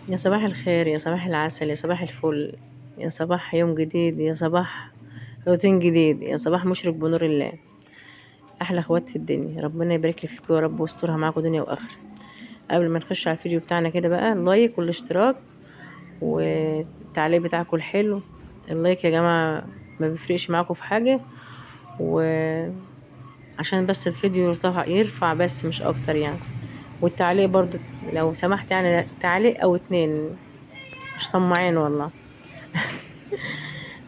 يا صباح الخير، يا صباح العسل، يا صباح الفل، يا صباح يوم جديد، يا صباح روتين جديد، يا صباح مشرق بنور الله. احلى اخوات في الدنيا، ربنا يبارك لي فيكم يا رب ويسترها معاكم دنيا واخره. قبل ما نخش على الفيديو بتاعنا كده بقى، ال like والاشتراك والتعليق بتاعكم الحلو. ال like يا جماعة ما بيفرقش معاكم في حاجة، وعشان بس الفيديو يرفع بس مش اكتر يعني. والتعليق برضو لو سمحت يعني، تعليق او اتنين، مش طماعين والله.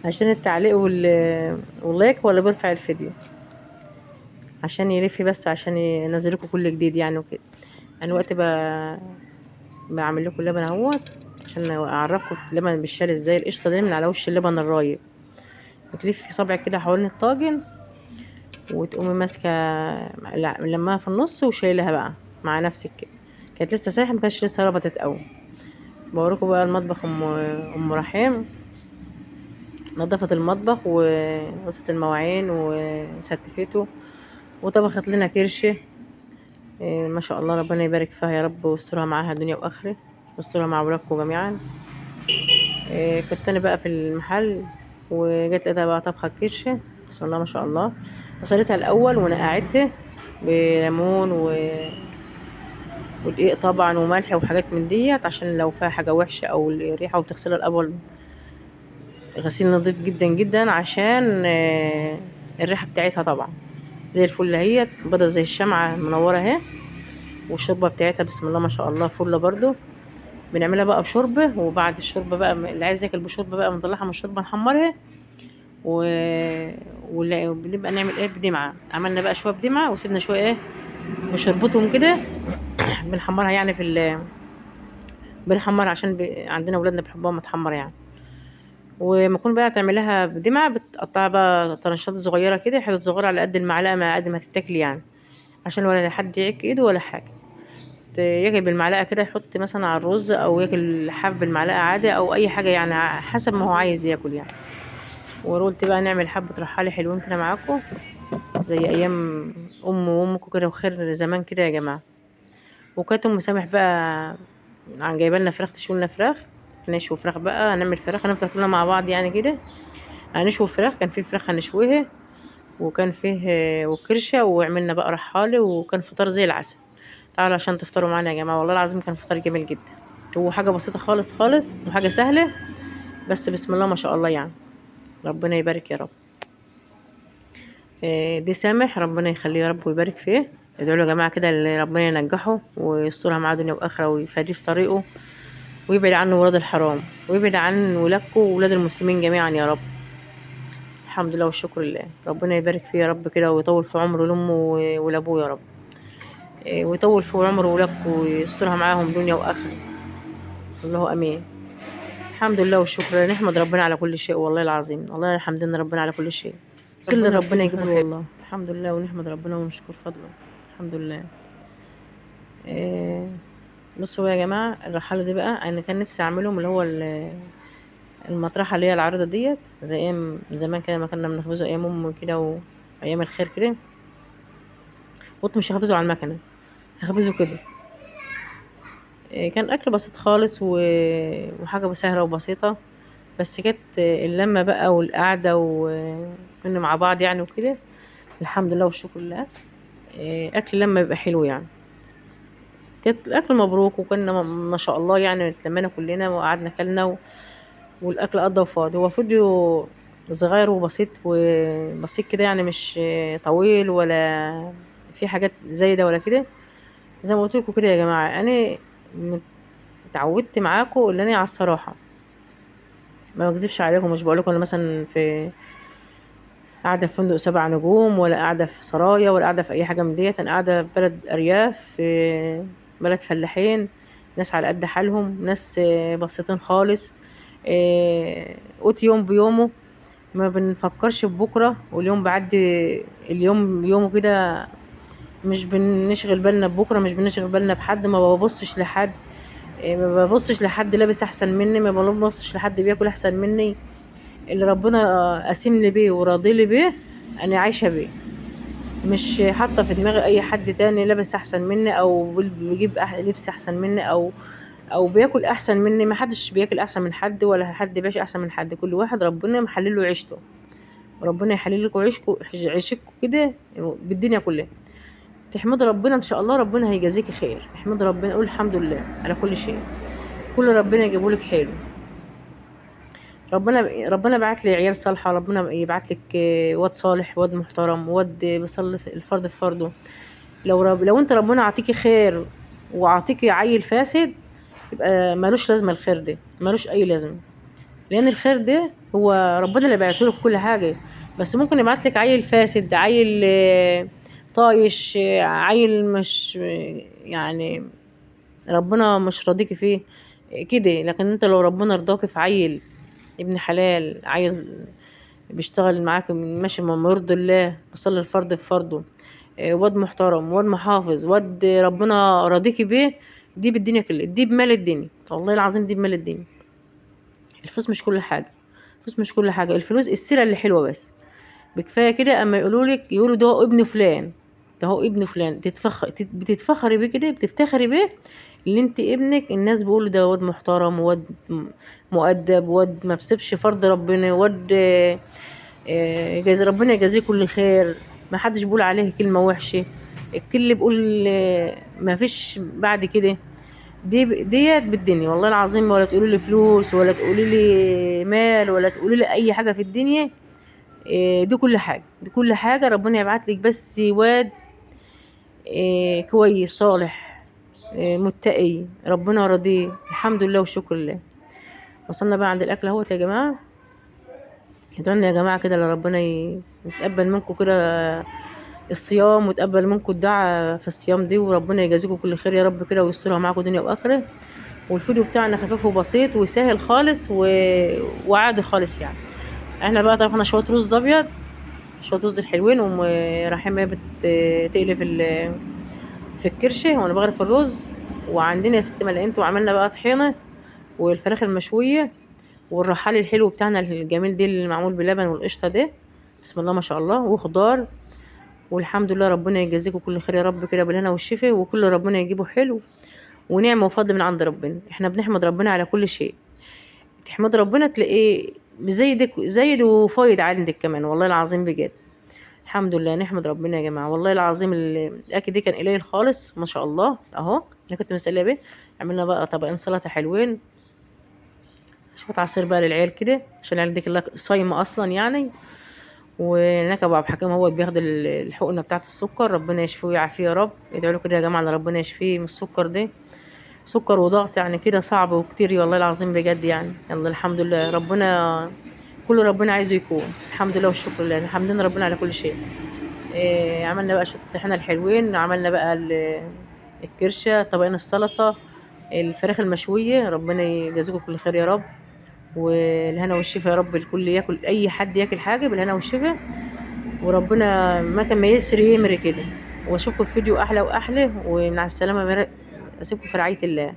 عشان التعليق وال like هو اللي بيرفع الفيديو، عشان يلف بس، عشان ينزل لكم كل جديد يعني وكده. انا وقت بعمل لكم اللبن اهوت عشان اعرفكم اللبن بالشال ازاي. القشطه دي من على وش اللبن الرايب، بتلفي صبعك كده حوالين الطاجن وتقومي ماسكه لماها في النص وشايلها بقى مع نفسك كده. كانت لسه سايحه، ما كانتش لسه ربطت قوي. بوريكم بقى المطبخ. ام رحيم نظفت المطبخ وغسلت المواعين وستفته وطبخت لنا كرشه. ما شاء الله، ربنا يبارك فيها يا رب ويسترها معاها دنيا واخره، ويسترها مع ولادكم جميعا. كنت انا بقى في المحل وجت لقيتها بقى طبخه كرشه، بسم الله ما شاء الله. غسلتها الاول ونقعتها بليمون ودقيق طبعا وملح وحاجات من ديت، عشان لو فيها حاجة وحشة او الريحة، وبتغسلها الاول غسيل نظيف جدا جدا عشان الريحة بتاعتها طبعا. زي الفل اهيت، بيضة زي الشمعة منورة اهي. والشوربه بتاعتها بسم الله ما شاء الله فله برضو. بنعملها بقى بشوربه، وبعد الشوربة بقى اللي عايز ياكل بشوربه بقى بنطلعها من الشوربة نحمرها، وبنبقى نعمل ايه بدمعه. عملنا بقى شوية بدمعه وسيبنا شوية ايه بشربتهم كده، بنحمرها يعني في بنحمرها عشان عندنا ولادنا بيحبوها متحمره يعني. وما تكون بقى تعملها بدمعه بتقطعها بقى طرنشات صغيرة كده، حتت صغيرة على قد المعلقة، ما قد ما تتاكلي يعني، عشان ولا حد يعك ايده ولا حاجة. ياكل بالمعلقه كده، يحط مثلا على الرز او ياكل حاف بالمعلقه عادي او اي حاجة يعني، حسب ما هو عايز ياكل يعني. وقلت بقى نعمل حبه رحالي حلوين كده معاكم زي ايام ام وامكم كده وخير زمان كده يا جماعة. وكانت ام سامح بقى عن جايبه لنا فراخ، تشوي لنا فراخ، هنشوي فراخ بقى، هنعمل فراخ، هنفطر كلنا مع بعض يعني كده. هنشوي فراخ، كان في فراخ هنشويها، وكان فيه وكرشه، وعملنا بقى رحالي، وكان فطار زي العسل. تعالوا عشان تفطروا معانا يا جماعة، والله العظيم كان فطار جميل جدا. هو حاجة بسيطة خالص خالص وحاجه سهلة، بس بسم الله ما شاء الله يعني، ربنا يبارك يا رب. دي سامح ربنا يخليه يا رب ويبارك فيه. ادعوا له يا جماعة كده اللي ربنا ينجحه ويسترها معاه دنيا واخره، ويفاديه في طريقه، ويبعد عنه ولاد الحرام، ويبعد عن ولادكم وولاد المسلمين جميعا يا رب. الحمد لله والشكر لله، ربنا يبارك فيه يا رب كده، ويطول في عمره لامه ولابوه يا رب، ويطول في عمره ولادكم ويسترها معاهم دنيا واخره. الله امين. الحمد لله والشكر لله، نحمد ربنا على كل شيء والله العظيم، والله الحمد لله ربنا على كل شيء. كل ربنا ربنا يكتبه يجيبه حلو حلو والله. الحمد لله، ونحمد ربنا ونشكر فضله الحمد لله. بصوا يا جماعة، الرحاله دي بقى انا كان نفسي اعملهم اللي هو المطرحه اللي هي العارضة ديت، زي ايام زمان كده ما كنا بنخبزه ايام امي كده وايام الخير كده. قلت مش هخبزه على المكنه، هخبزه كده. كان اكل بسيط خالص وحاجه سهلة وبسيطة، بس كانت اللمة بقى والقعده وكنا مع بعض يعني وكده. الحمد لله والشكر لله. اكل لما بيبقى حلو يعني، كانت الاكل مبروك، وكنا ما شاء الله يعني اتلمينا كلنا وقعدنا اكلنا والاكل قضى وفاض. هو فيديو صغير وبسيط وبسيط كده يعني، مش طويل ولا في حاجات زايدة ولا كده. زي ما قلت لكم كده يا جماعة، انا اتعودت معاكم ان انا على الصراحة ما بكذبش عليكم. مش بقول لكم انا مثلا في قاعدة في فندق 7 نجوم، ولا قاعدة في سرايا، ولا قاعدة في اي حاجة من ديت. انا قاعدة في بلد ارياف، في بلد فلاحين، ناس على قد حالهم، ناس بسيطين خالص، قوت يوم بيومه، ما بنفكرش ببكره، واليوم بعدي اليوم يومه كده، مش بنشغل بالنا ببكره، مش بنشغل بالنا بحد، ما ببصش لحد، ما ببصش لحد لابس احسن مني، ما ببصش لحد بياكل احسن مني. اللي ربنا قاسم لي بيه وراضي لي بيه انا عايشه بيه، مش حاطه في دماغي اي حد تاني لابس احسن مني او بيجيب لبس احسن مني او او بياكل احسن مني. ما حدش بياكل احسن من حد، ولا حد بيعيش احسن من حد. كل واحد ربنا محلله عيشته، ربنا يحلل لكم عيشكم كده بالدنيا كلها. تحمد ربنا ان شاء الله، ربنا هيجازيكي خير. احمد ربنا، قول الحمد لله على كل شيء. كل ربنا يجيبه لك حلو. ربنا بعت لي عيال صالحه، ربنا يبعت لك واد صالح، واد محترم، واد بيصلي الفرض في فرضه. لو انت ربنا عطيكي خير وعطيكي عيل فاسد، يبقى ملوش لازمه الخير ده، ملوش اي لازمه. لان الخير ده هو ربنا اللي بعته لك كل حاجة، بس ممكن يبعت لك عيل فاسد، عيل طايش، عيل مش يعني ربنا مش راضيكي فيه كده. لكن انت لو ربنا رضاكي في عيل ابن حلال، عيل بيشتغل معاك ماشي ما يرضي الله، بيصلي الفرض في فرضه، واد محترم، واد محافظ، واد ربنا راضيكي بيه، دي بالدنيا كلها، دي بمال الدنيا، والله العظيم دي بمال الدنيا. الفلوس مش كل حاجة، الفلوس مش كل حاجة، الفلوس السيرة اللي حلوة بس بكفايه كده. اما يقولوا لك، يقولوا ده هو ابن فلان، ده هو ابن فلان، بتتفخري بيه كده، بتفتخري بيه اللي انت ابنك. الناس بيقولوا ده واد محترم، واد مؤدب، واد ما بسيبش فرض ربنا، واد جاز ربنا يجازيه كل خير، ما حدش بيقول عليه كلمة وحشة، الكل بيقول ما فيش بعد كده. ديت بالدنيا والله العظيم. ولا تقولي لي فلوس، ولا تقولي لي مال، ولا تقولي لي اي حاجة في الدنيا. دي كل حاجة، دي كل حاجة. ربنا يبعت لك بس واد كويس صالح، متقي، ربنا راضية، الحمد لله والشكر لله. وصلنا بقى عند الاكل اهوت يا جماعة. ادعوا لنا يا جماعة كده لربنا يتقبل منكم كده الصيام، ويتقبل منكم الدعاء في الصيام دي، وربنا يجازيكم كل خير يا رب كده، ويسترها معاكم دنيا واخره. والفيديو بتاعنا خفيف وبسيط وسهل خالص وعادي خالص يعني. احنا بقى طبخنا شوية رز ابيض، شوية رز الحلوين، ورايحين بقى بتقلي في الكرشه، وانا بغرف الرز. وعندنا يا ست ملقنت، وعملنا بقى طحينه والفراخ المشويه والرحال الحلو بتاعنا الجميل ده اللي معمول بلبن والقشطه ده، بسم الله ما شاء الله، وخضار. والحمد لله ربنا يجازيكم كل خير يا رب كده بالهنا والشفا، وكل ربنا يجيبه حلو ونعمه وفضل من عند ربنا. احنا بنحمد ربنا على كل شيء. تحمد ربنا تلاقيه زايدك زايد وفايد عندك كمان، والله العظيم بجد. الحمد لله، نحمد ربنا يا جماعة والله العظيم. الاكل دي كان قليل خالص ما شاء الله اهو، انا كنت مسألة بيه. عملنا بقى طبقين سلطة حلوين، شوية عصير بقى للعيال كده عشان العيال دي كلها صايمه اصلا يعني. وهناك ابو عبد الحكيم هو بياخد الحقنة بتاعه السكر، ربنا يشفيه ويعافيه يا رب. ادعوا له كده يا جماعة ان ربنا يشفيه من السكر ده، سكر وضغط يعني كده صعب وكتير والله العظيم بجد يعني. يلا الحمد لله، ربنا كل ربنا عايزه يكون، الحمد لله والشكر لله، الحمد لله ربنا على كل شيء. عملنا بقى شوية الطحينه الحلوين، عملنا بقى الكرشه، طبقين السلطة، الفراخ المشويه، ربنا يجازيكم كل خير يا رب، والهنا والشفا يا رب. الكل ياكل، اي حد ياكل حاجة بالهنا والشفا، وربنا ما كان ما يسري يمري كده. واشوفكم في فيديو احلى واحلى، ومع السلامة، اسيبكم في رعاية الله.